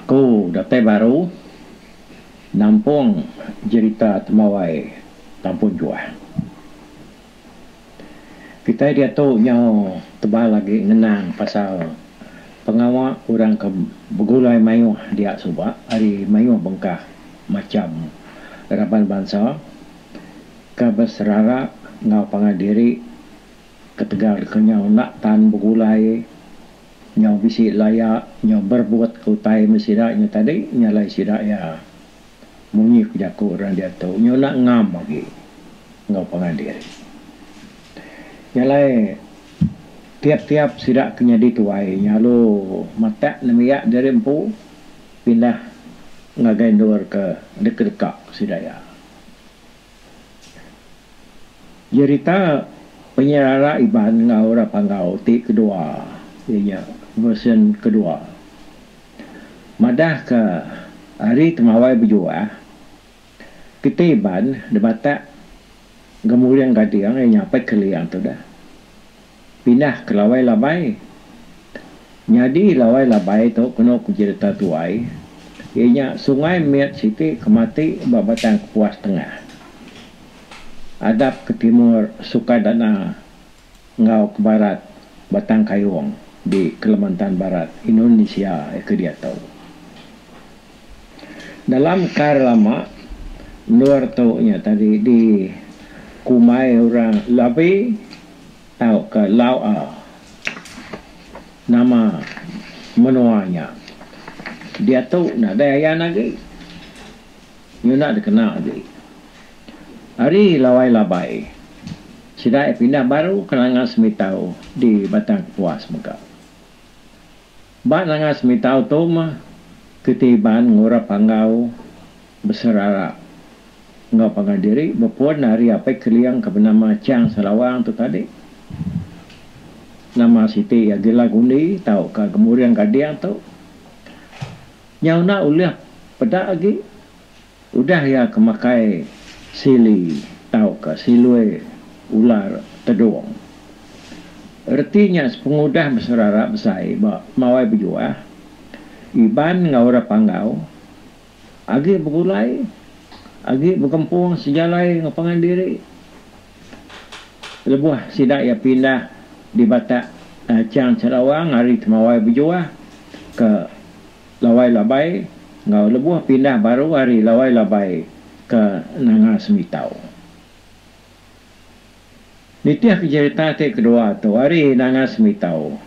Aku datai baru nampung jerita Temawai Tampun Juah. Kitai diatu nyau tebal agi ngenang pasal pengawa orang ke begulai mayuh dia suba ari mayuh bengkah macham raban bansa ke beserara enggau pangan diri ketegal ke nyau enda tan begulai nyau bisi laya nyau berebut ke utai meh sida nya tadi nya alai sida iya. Munyi ku jaku orang diatu nyau enda ngam agi enggau pangan diri. Nya alai tiap-tiap sida ke nyadi tuai nya lalu matak nembiak diri empu pindah ngagai endur ke deka-deka sida iya. Jerita penyerara Iban enggau orang Panggau ti kedua iya nya versyen kedua. Madahka ari Temawai Bejuah, kitai Iban dibatak Gemuring Gading iya nyapai Keling tu dah. Pindah ke Lawai Labai. Nyadi Lawai Labai tu kenu ku jerita tuai iya nya sungai mit siti ke mati ba Batang Kepuas Tengah. Adap ke timur Sukadana enggau ke barat Batang Kayong di Kalimantan Barat, Indonesia ke diatu. Dalam kar lama, endur tu nya tadi di kumbai orang Labi tauka Laoa. Nama menua nya diatu nadai ayan agi. Nyunda dikena agi. Ari Lawai Labai, sida iya pindah baru ke Nanga Semitau di Batang Kepuas mega. Ba Nanga Semitau tu meh keti Iban ngurap panggau beserara enggau pangan diri bepun ari apai Keling ke benama Chang Salawang tu tadi. Nama siti iya Gila Gundi tauka Gemuring Gading tu. Nyau enda ulih peda agi udah iya ke makai sili tauka silui ular tedung. Reti nya sepengudah beserara besai ba Mawai Bejuah, Iban enggau orang Panggau agi begulai, agi begempung sejalai enggau pangan diri. Lebuh sida iya pindah di Batak Chang Chelawang ari Temawai Bejuah ke Lawai Labai enggau lebuh pindah baru ari Lawai Labai ke Nanga Semitau. Nitihka jerita ti kedua tu ari Nanga Semitau,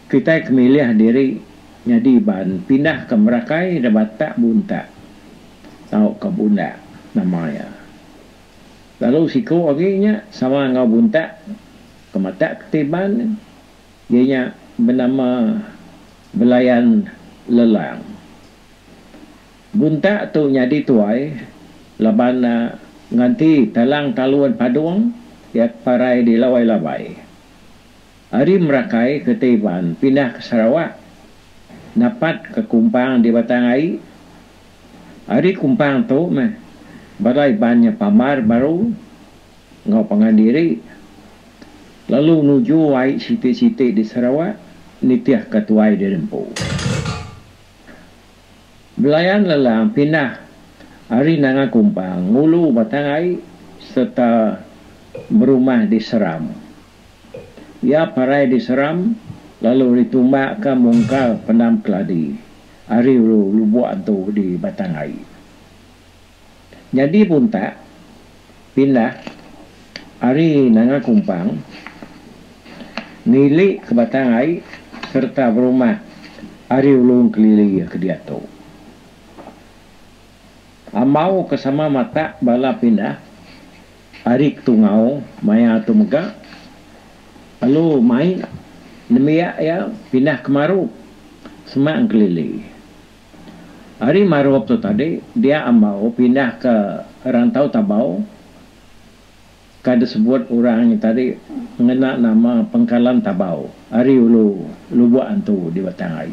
kitai ke milih diri nyadi Iban pindah ke Merakai da Batak Buntak tauka Bundak nama iya. Lalu siku agi nya sama enggau Buntak ke matak ke Iban iya nya benama Belayan Lelang. Buntak tu nyadi tuai laban nganti Talang Talun Padung iya ke parai di Lawai Labai. Ari Merakai ke Iban pindah ke Sarawak napat ke Kumpang di Batang Ai. Ari Kumpang tu meh bala Iban nya pambar baru enggau pangan diri lalu nuju ai siti-siti di Sarawak nitihka tuai diri empu. Belayan Lelang pindah ari Nanga Kumpang ngulu Batang Ai sereta berumah di Seram. Iya parai di Seram lalu ditumbakka mungkal Pendam Keladi ari ulu Lubok Antu di Batang Ai. Nyadi Buntak pindah ari Nanga Kumpang ngili ke Batang Ai sereta berumah ari ulu Engkelili ke diatu. Ambau ke sama matak bala pindah ari Ketungau maya tu mega lalu mai nembiak iya pindah ke Marup semak Engkelili. Ari Marup tu tadi dia Ambau pindah ke Rantau Tabau ka disebut orang nya tadi ngena nama Pengkalan Tabau ari ulu Lubok Antu di Batang Ai.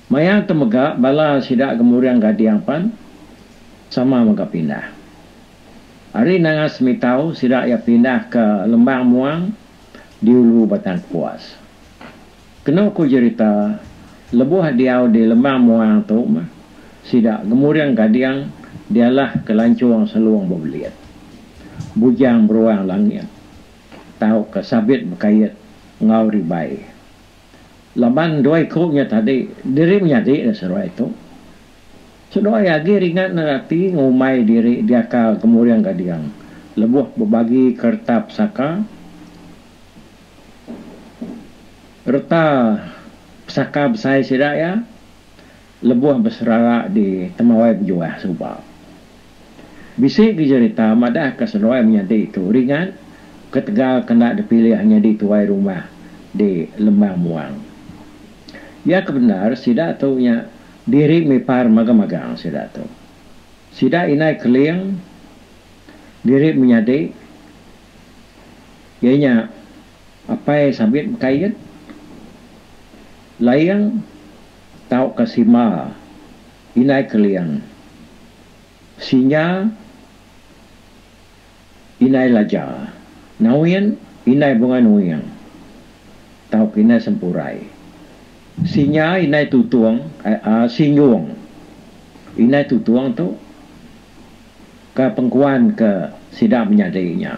Maya tu mega bala sida Gemuring Gading pan sama mega pindah. Ari Nanga Semitau sida iya pindah ke Lembang Muang di ulu Batang Kepuas. Kenu ku jerita, lebuh diau di Lembang Muang tu meh sida Gemuring Gading dialah ke Lanchung Selung Bebelit, Bujang Beruang Langit tauka Sabit Bekait enggau Ribai. Laban dua iku nya tadi diri menyadi ne seduai tu. Seduai agi ringat ne ati ngumbai diri diakal Gemuring Gading lebuh bebagi kereta pesaka. Reta pesaka besai sida iya lebuh beserara di Temawai Bejuah suba. Bisi ke jerita madahka seduai menyadi tu ringat ketegal ke enda dipilih nyadi tuai rumah di Lembang Muang. Iya ke bendar sida tu nya diri mipar magang-magang sida tu. Sida indai Keling diri menyadi iya nya Apai Sabit Bekait, Laing tauka Simba Indai Keling, Sinja Indai Laja, Nawin Indai Bunga Nuing tauka Indai Sempurai, Sinja Indai Tutung Sinjung Indai Tutung tu ke pengkuan ke sida menyadi nya.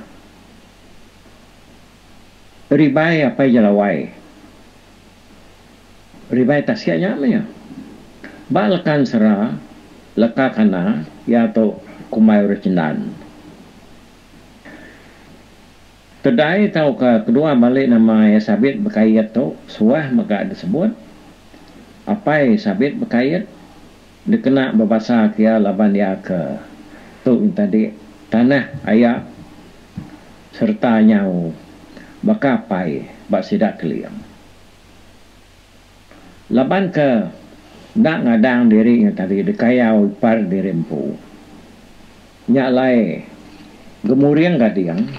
Ribai apai Jelawai. Ribai tasik nya meh iya. Ba lekan sera, leka kana, iya tu kumbai orang Chendan. Tedai tauka kedua bali nama iya Sabit Bekait tu suah mega disebut Apai Sabit Bekait dikena bebasa ke iya laban iya ke tu tadi tanah aya sereta nyau baka apai ba sida Keling. Laban ke enda ngadang diri nya tadi dikayau ipar diri empu. Nya alai Gemuring Gading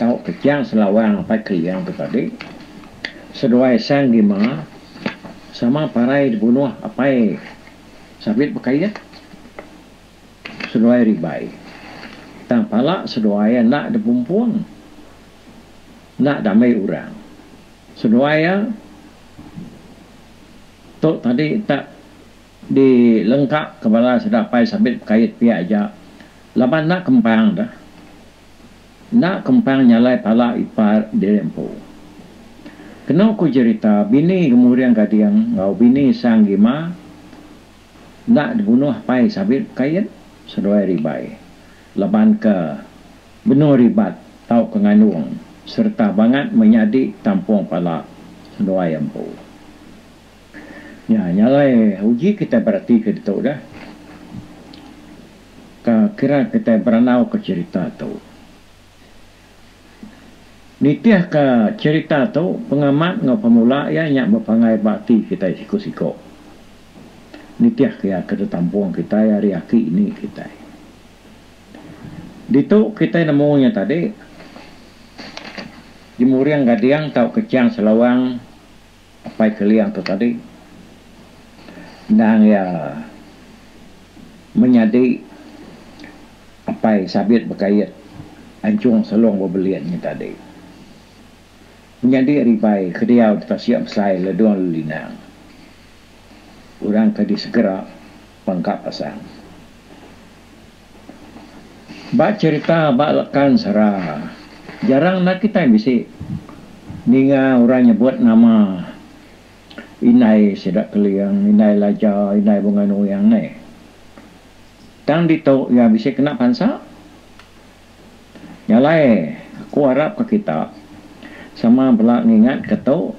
tauka Chiang Selawang apai Keling tu tadi seduai Sang Gima sama parai dibunuh apai Sabit Bekait seduai Ribai. Tang pala seduai enda dipumpung enda diambi orang. Seduai iya tu tadi tak Di lengka ke bala sida apai sabit bekait pia aja laban enda kempang dah. Enda kempang nyalai pala ipar diri empu. Kenu ku jerita bini Gemuring Gading enggau bini Sang Gima enda dibunuh apai sabit bekait seduai ribai laban ke benung ribat tauka ngandung sereta bangat menyadi tampung pala seduai empu. Nya, nya alai uji kitai beratika ditu dah. Ka kira kitai berandauka cherita tu. Nitihka cherita tu, pengamat enggau pemula iya nya bepanggai ba ati kitai siku-siku. Nitihka iya ke ditampung kitai ari aki ini kitai. Ditu kitai nemu nya tadi, Jemuring Gading tauka Chiang Selawang Apai Keling tu tadi endang iya menyadi apai sabit bekait anchung selung bebelit nya tadi. Menyadi ribai ke diau di tasik besai Ledong Lelinang. Orang ke disegera pangka pasang. Ba cherita ba lekan sera, jarang enda kitai bisi ninga orang nyebut nama indai sida Keling, indai Laja, indai Bungai Nuing neh. Tang ditu iya bisi kena pansa. Nya alai aku arap ka kita sama bela ngingat ke tu.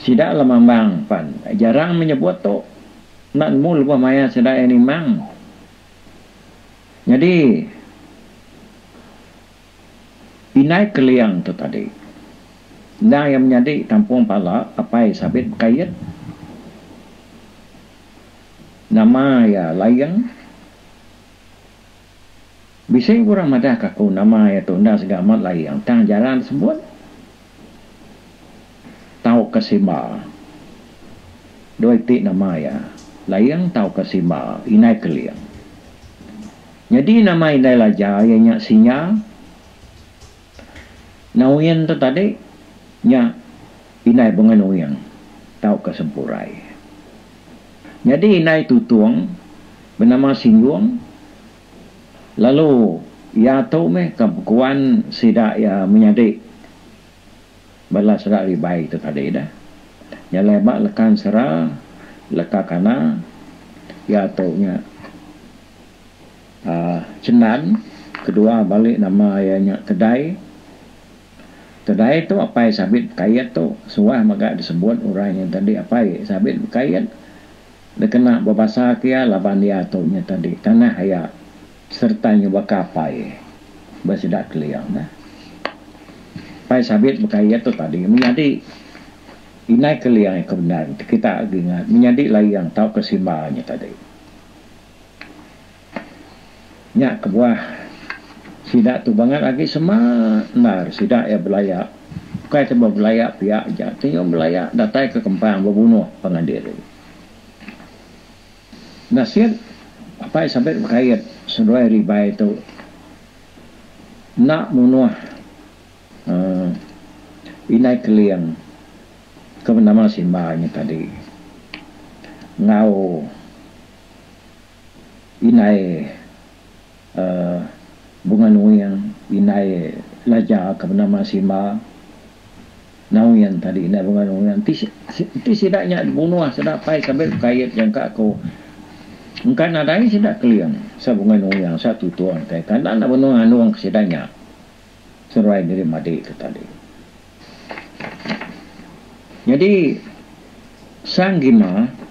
Sida lemambang pan jarang menyebut tu. Enda nemu lebuh maya sida iya nimang. Nyadi indai Keling tu tadi endang iya menyadi tampung pala apai Sabit Bekait. Nama iya Laing. Bisi orang madah ka aku nama iya tu enda sega amat Laing tang jarang disebut. Tauka Simba. Dua iti nama iya, Laing tauka Simba, indai Keling. Nyadi nama indai Laja iya nya Sinja. Nawin tu tadi nya indai. Indai Bungai Nuing tauka Sempurai. Nyadi indai Tutong benama Singgong lalu iya tu meh ke bekuan sida iya menyadi bala sida ribai tu tadi dah. Nya alai ba leka ensera leka kana iya tu nya uhh Chendan kedua bali nama iya nya Tedai. Tedai tu apai sabit bekait tu suah mega disebut orang nya tadi apai sabit bekait dikena bebasa ke iya laban iya tu nya tadi tanah iya sereta nya baka apai ba sida keling ne. Apai sabit bekait tu tadi menyadi indai keling ke bendar kita agi ingat menyadi layang tauka simba nya tadi. Nya kebuah sida tu bangat agi sema endar sida iya belaya. Ukai te belaya pia aja ti nyau belaya datai ke kempang bebunuh pangan diri. Nasit apai sabit bekait seduai ribai tu enda munuh uhh indai Keling ke benama Simba nya tadi enggau. Indai uhh Bunga Nuing, indai Laja ke benama Simba Nawin tadi indai Bunga Nuing ti ti sida nya dibunuh sida pai sambil bekait jangka ku engka nadai sida keling sa Bunga Nuing sa Tutong kai kada enda benung anung ke sida nya seruai diri madi tu tadi. Nyadi Sang Gima.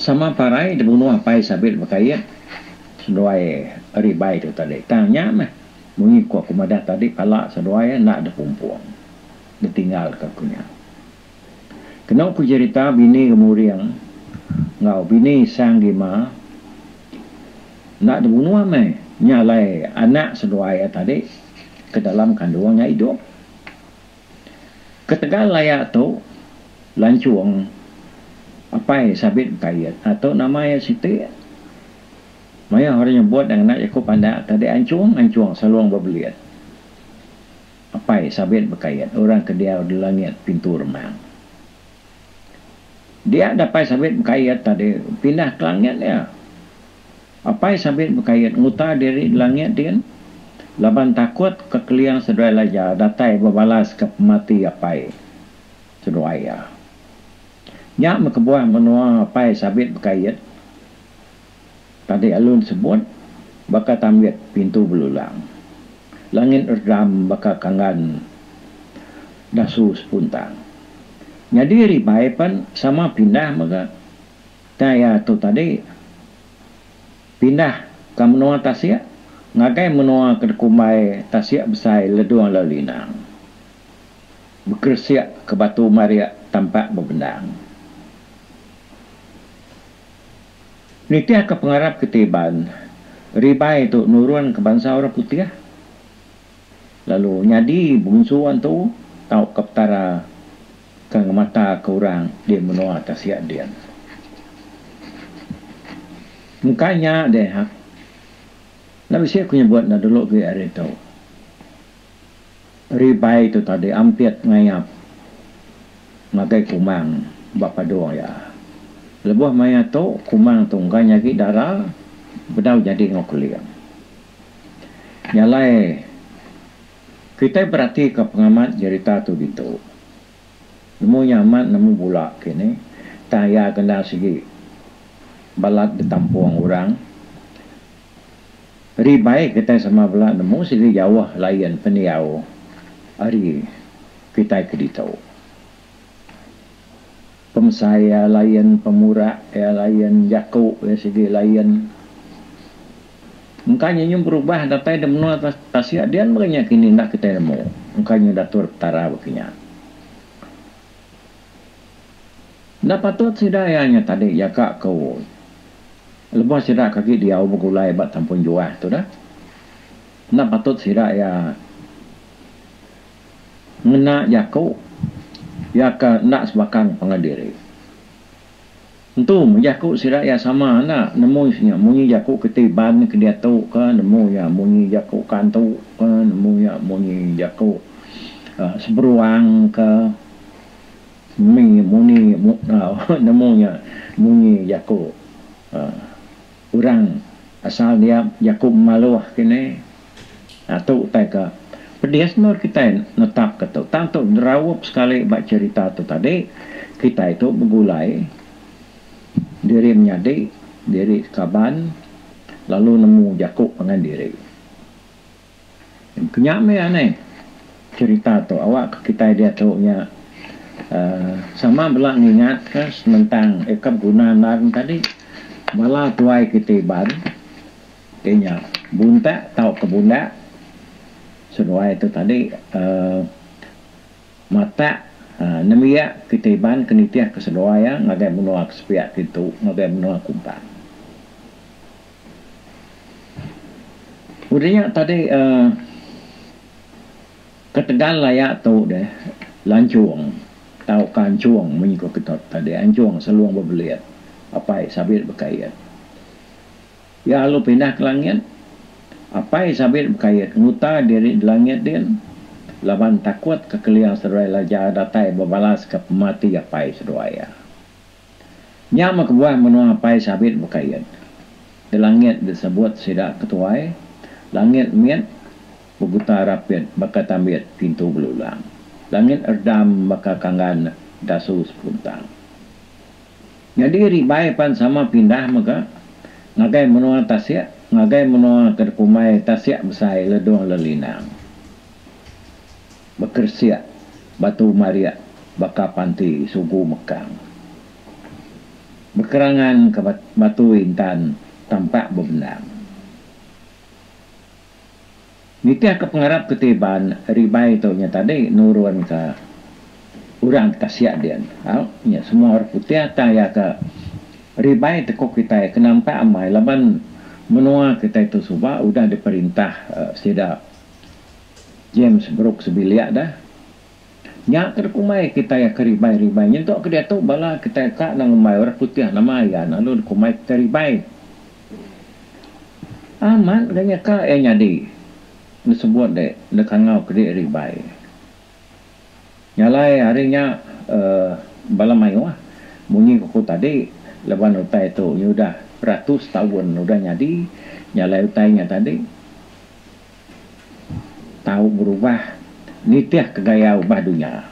Sama parai dibunuh apai sabit bekait seduai ribai tu tadi. Tang nya meh munyi ku aku madah tadi pala seduai enda dipumpung ditinggal ka ku nya. Kenu ku jerita bini Gemuring enggau bini Sang Gima enda dibunuh meh nya alai anak seduai iya tadi ke dalam kandung nya idup. Ketegal laya tu, Lanchung, apai sabit bekait tu nama iya siti. Mayuh orang nyebut ngena jaku pandak tadi anchung anchung salung bebelit. Apai sabit bekait orang ke diau di langit pintu remang. Dia dapai sabit bekait tadi pindah ke langit iya. Apai Sabit bekait nguta diri di langit din laban takut ke Keling seduai Laja datai bebalas ke pemati apai seduai iya. Nya meh kebuah menua Apai Sabit bekait tadi alun sebut baka tambit pintu belulang. Langit redam baka kanggan dasu sepuntang. Nyadi ribai pen sama pindah mega. Tang iya tu tadi pindah ka menua tasik ngagai menua ke dikumbai Tasik Besai Ledung Lelinang. Bekeresik ke batu marik tampak bebendang. Nitihka pengarap kitai Iban, ribai tu nurun ke bansa orang putih lalu nyadi bunsu antu tauka petara ke ngemata ke orang di menua tasik din. Engka nya deh enda bisi aku nyebut ne dulu agi ari tu. Ribai tu tadi ampit ngayap ngagai Kumang ba padung iya. Lebuh maya tu Kumang tu engka nyagi dara bedau jadi enggau Keling. Nya alai Kitai beratika pengamat jerita tu ditu. Nemu nya amat nemu bula kini, tang iya ke enda sigi balat ditampung orang. Ribai kitai sama bela nemu sigi jauh lain pendiau ari kitai ke ditu. Pemesai iya lain, pemurak iya lain, jaku iya sigi lain. Engka nya nyau berubah datai da menua tasik dian mega nya kini enda kitai nemu. Engka nya datur Petara baka nya. Enda patut sida iya nya tadi jaka ku lebuh sida ke agi diau begulai ba Tampun Juah tu dah. Enda patut sida iya ngena jaku iya ke enda sebaka pangan diri. Entu meh jaku sida iya sama enda nemu nya munyi jaku keti Iban ke diatu ke nemu iya munyi jaku Kantu ke nemu iya munyi jaku. Seberuang ke muni nemu nya munyi jaku orang asal dia jaku memaluh kini. Tu utai ke pedis endur kitai netapka tu. Tang tu neraup sekali ba cherita tu tadi kitai tu begulai diri menyadi, diri sekaban lalu nemu jaku pangan diri. Nya meh aneh cherita tu awak ke kitai diatu nya uhh sama bela ngingat ka senentang eka beguna endar ne tadi bala tuai kitai Iban ti nya buntak tauka bundak seduai tu tadi uhh matak uhh nembiak kitai Iban ke nitih ke seduai iya ngagai menua ke sepiak kitu ngagai menua Kumpang. Udah nya tadi uhh ketegal laya tu deh lanchung tauka anchung munyi ku kita tadi anchung selung bebelit apai sabit bekait. Iya lalu pindah ke langit apai sabit bekait nguta diri di langit din laban takut ke keling seduai Laja datai bebalas ke pemati apai seduai iya. Nya meh kebuah menua Apai Sabit bekait. Di langit disebut sida ketuai, langit mit beguta rapit baka tambit pintu belulang. Langit redam baka kanggan dasu sepuntang. Nyadi ribai pan sama pindah mega ngagai menua tasik ngagai menua ke dikumbai Tasik Besai Ledong Lelinang. Bekeresik batu marik baka panti sugu mekang. Bekerangan ke batu intan tampak bebendang. Nitihka pengarap ke Iban, ribai tu nya tadi nurunka orang tasik din. Au nya semua orang putih tang iya ke ribai teko kitai ke nampak amai laban menua kitai tu suba udah diperintah sida. James Brooke sebilik dah. Nya ke dikumbai kitai ke ribai-ribai. Nyentuk ke diatu bala kitai ka nang ngumbai orang putih nama iya lalu dikumbai kitai ribai. Amat ga nya ka iya nyadi disebut dek dikangau ke dek ribai. Nya alai hari nya uhh bala mayuh munyi ku tadi laban utai tu nyudah beratus taun udah nyadi nya alai utai nya tadi. Tau berubah nitihka gaya ubah dunya.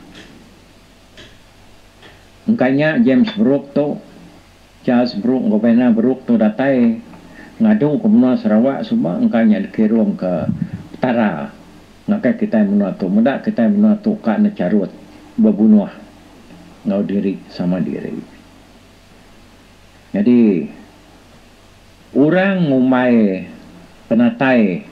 Engka nya James Brooke tu, Charles Brooke enggau Vyner Brooke tu datai ngadu ke menua Sarawak suba engka nya dikirumka Petara ngagai kitai menua tu meda kitai menua tu ka ne charut bebunuh enggau diri sama diri. Nyadi. Orang ngumbai penatai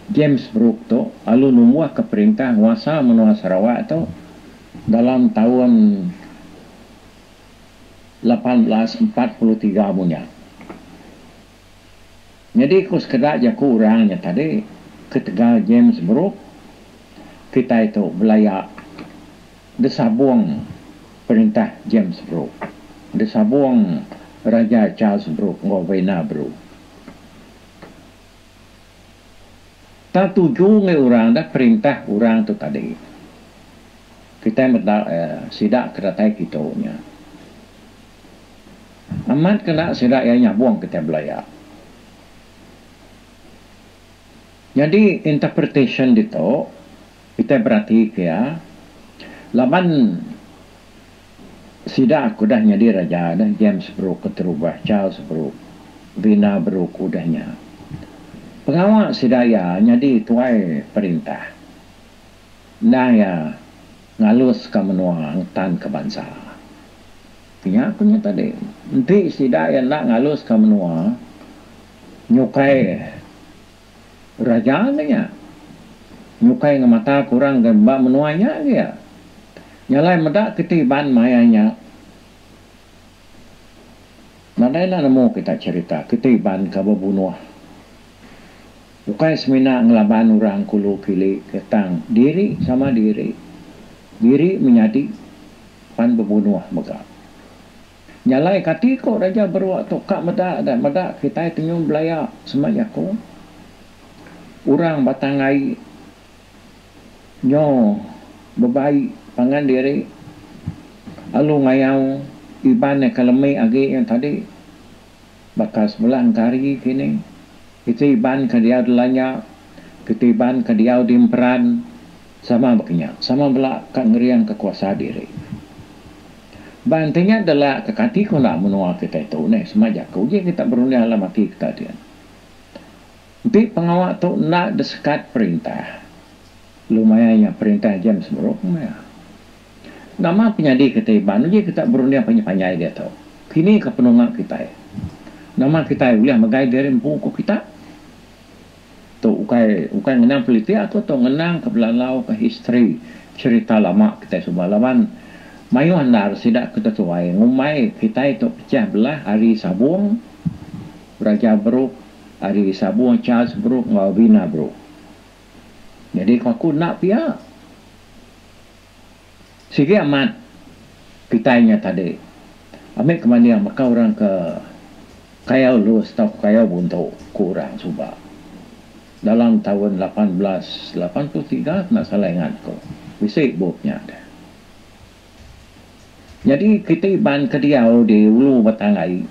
James Brooke tu lalu numbuhka perintah nguasa menua Sarawak tu dalam taun 1843 munya. Nyadi ku sekeda jaku orang nya tadi ketegal James Brooke kitai tu belaya Disabung perintah James Brooke. Disabung Raja Charles Brooke enggau Vyner Brooke. Tang tuju ngagai orang dah perintah orang tu tadi. Kitai meda sida ke datai kitu nya. Amat kena sida iya nyabung kitai belaya. Nyadi interpretation ditu kitai beratika iya laban sida ke udah nyadi raja dah James Brooke keterubah, Charles Brooke, Vyner Brooke udah nya. Pengawa sida iya nyadi tuai perintah endang iya ngaluska menua ngetanka bansa. Nya ku nya tadi enti sida iya enda ngaluska menua Nyukai raja ke nya. Nyukai ngemata ke orang ke ba menua nya ke iya. Nya alai meda kiti Iban maya nya. Nadai enda nemu kita cherita kiti Iban ke bebunuh. Ukai semina ngelaban orang kulu kili ke tang diri sama diri. Diri menyadi pan bebunuh mega. Nya alai kati ko Raja Beruk tu ka meda da meda kitai tenyu belaya sema jaku. Orang Batang Ai Nyo bebai pangan diri alu ngayau Iban ke lemi agi nya tadi baka sebelah engkari kini. Kiti Iban ke diau di Lanya, kiti Iban ke diau di Emperan sama baka nya, sama bela ka ngering ke kuasa diri. Ba enti nya dela ke kati ku enda menua kitai tu neh sema jaku ji kita berunding alam ati kita din. Enti pengawa tu enda disekat perintah, lalu maya nya perintah James Brooke maya. Nama penyadi kitai Iban uji kita berunding panjai-panjai diatu. Kini ke penunga kitai. Nama kitai ulih megai diri empu ku kita? Tu ukai ukai ngenang politik aku tu ngenang ke belalau ke history cherita lama kitai suba laban mayuh endar sida ke tetuai ngumbai kitai tu pecah belah ari Sabong Raja Brooke Ari sabung Charles Brooke enggau Vina Brooke. Nyadi ku aku enda pia. Sigi amat kitai nya tadi. Ami ke manding baka orang ke kayau lus tauka kayau buntu ku orang suba. Dalam taun 1883 kena salah ingat ku. Bisi bup nya deh. Nyadi kitai Iban ke diau di ulu Batang Ai.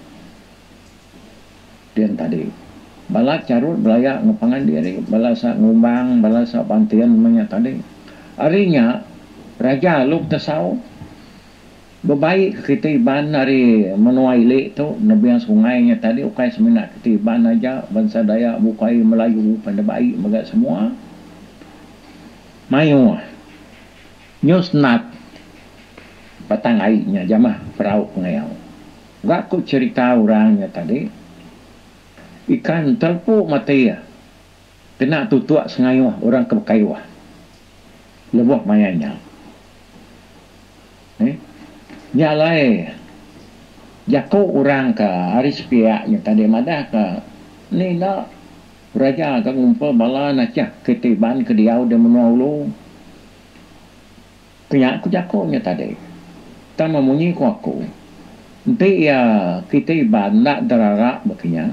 Din tadi. Bala charut belaya enggau pangan diri, bala sa ngumbang, bala sa bantin meh nya tadi. Ari nya, Raja Luk Tesau bebai ke kitai Iban ari menua ili tu nebing sungai nya tadi ukai semina kitai Iban aja, bansa Dayak bukai, Melayu pan dibai mega semua. Mayuh. Nyu senat batang ai nya jamah perau pengayau. Ga ku cherita orang nya tadi, ikan telepu mati kena tutuk sengayuh orang ke bekayuh lebuh maya nya. Nya alai jaku orang ke ari sepiak nya tadi madah ke ni enda raja ke ngumpul bala nachah ke ti Iban ke diau di menua ulu. Nya ku jaku nya tadi. Tang memunyi ku aku, enti iya kitai Iban enda derara baka nya,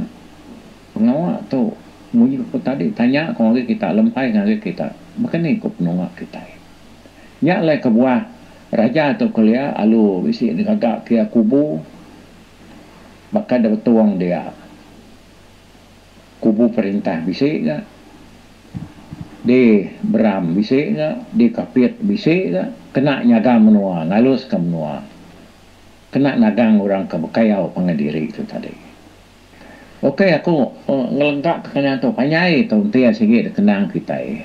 pengawa tu munyi ku tadi tanya ku ngagai kita lempai ngagai kita baka ni ku penunga kitai. Nya alai kebuah raja tu kelia alu bisi digaga ke iya kubu baka da betung dia. Kubu perintah bisi ga, di Beram bisi ga, di Kapit bisi ga kena nyaga menua, ngaluska menua, kena nagang orang ke bekayau pangan diri tu tadi. Ok aku ngelengka ke kenang tu panjai tu enti iya sigi dikenang kitai.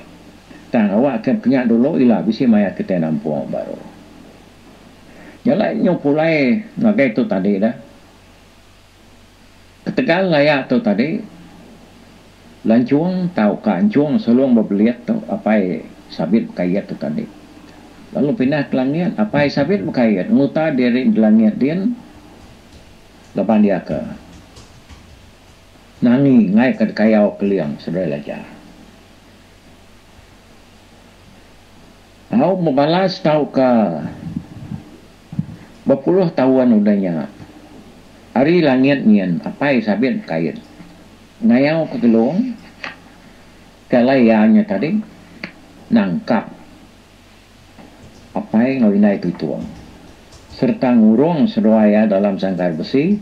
Tang awak ke pekenya dulu ila bisi maya kitai nampung baru. Jalai nyu pulai ngagai tu tadi dah. Ketegal laya tu tadi, Lanchung tauka Anchung Sulung Bebelit tu apai Sabit Bekait tu tadi. Lalu pindah ke langit, apai Sabit Bekait nguta diri di langit din laban iya ke nangi enggai ke dikayau Keling seduai Laja. Au bebalas tauka bepuluh taun udah nya, ari langit nyin apai sabit bekait ngayau ke Gelong ke alai iya nya tadi nangkap apai enggau indai Tutong sereta ngurung seduai iya dalam sangkar besi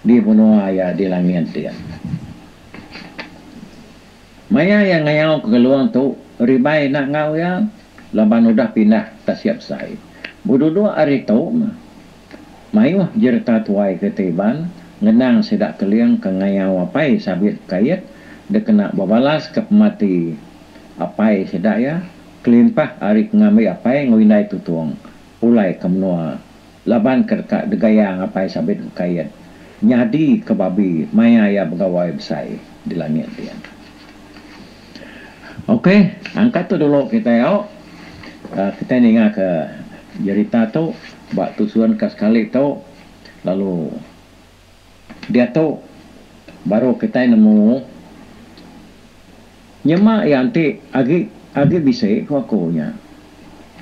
di menua iya di langit din. Maya iya ngayau ke Gelong tu, Ribai enda enggau iya laban udah pindah Tasik Besai. Beduduk ari tu meh, mayuh jerita tuai kitai Iban ngenang sida Keling ke ngayau apai Sabit Bekait dikena bebalas ke pemati apai sida iya kelimpah ari ke ngambi apai enggau indai Tutong pulai ke menua laban ke deka degayang apai Sabit Bekait nyadi ke babi maya iya begawai besai di langit din. Ok, angkat tu dulu kitai au. Kitai ninga ke jerita tu ba tusun ke sekali tu lalu diatu baru kitai nemu nyema iya enti agi agi bisi ku aku nya.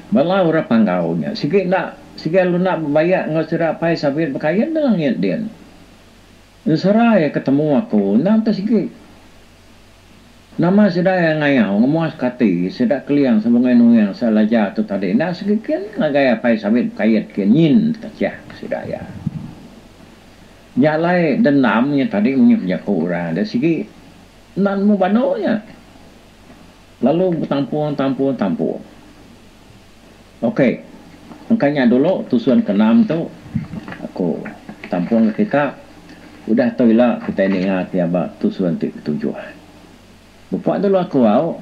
Bala orang Panggau nya sigi enda sigi lalu enda bebayak enggau sida apai Sabit bekain da langit din. Ensera iya ke temu aku endang te sigi. Nama sida iya ngayau ngemuaska ati sida Keling Sebungai Nuing Salaja tu tadi enda segi kin ngagai Apai Sabit Bekait kin nyin tachah sida iya. Nya alai dendam nya tadi munyi pejaku orang deh sigi enda nemu badu nya lalu betampung tampung tampung. Ok engka nya dulu tusun ke enam tu aku tampung ke kita udah tu ila kitai ninga pia ba tusun ti ketujuh. Bepuak dulu aku au.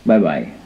Bye bye.